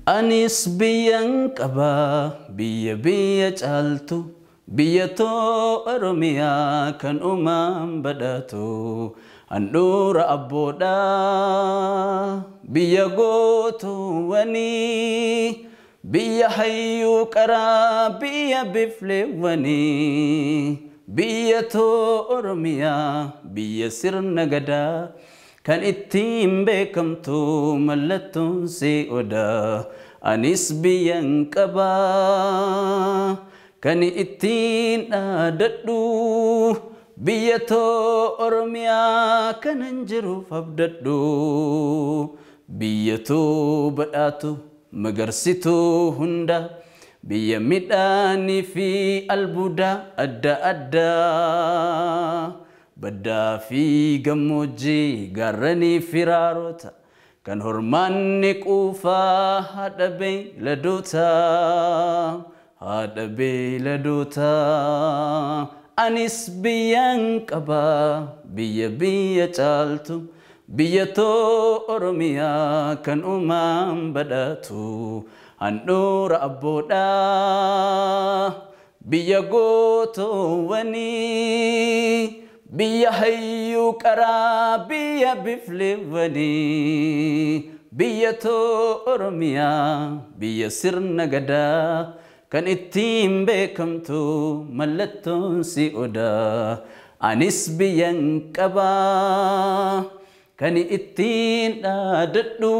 Anis biyyan qaba biyya biyya caaltu biyya too Oromiyaa kan uumaan badhaatu handhuura abboodha biyya gootuwwanii biyya hayyuu qaraa biyya bifleewwanii biyya too Oromiyaa biyya sirna gadaa kan ittiin beekamtu mallattoon si odaa. Anis biyyan qaba kan ittiin dhaadadhu biyya too Oromiyaa kanan jiruuf abdadhu biyya too badhaatu magarsituu hunda biyya midhaanii fi albuuda adda addaa baddaa fi gammoojjii gaarranii fi raarota kan hormaanni quufaa haadha beeyladoota haadha beeyladoota. Anis biyyan qaba biyya biyya caaltu biyya too Oromiyaa kan uumaan badhaatu handhuura abboodha biyya gootoowwanii biyya hayyuu qaraa biyya bifleewwanii biyya too Oromiyaa biyya sirna gadaa kan ittiin beekamtu mallattoon si odaa. Anis biyyan qaba kan ittiin dhaadadhu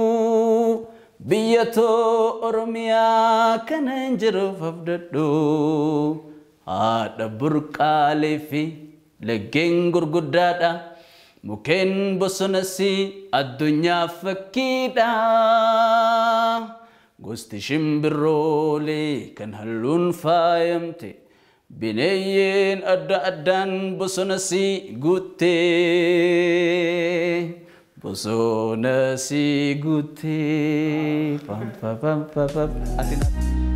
biyya too Oromiyaa kanan jiruuf abdadhu haadha burqaalee fi laggeen gurguddaadha mukkeen bosonas addunyaa fakkiidha gosti shimbirroolee kan halluun faayamte bineeyyeen adda addaan bosonas guutte bosonas guutte. Pam, pam, pam, pam, pam.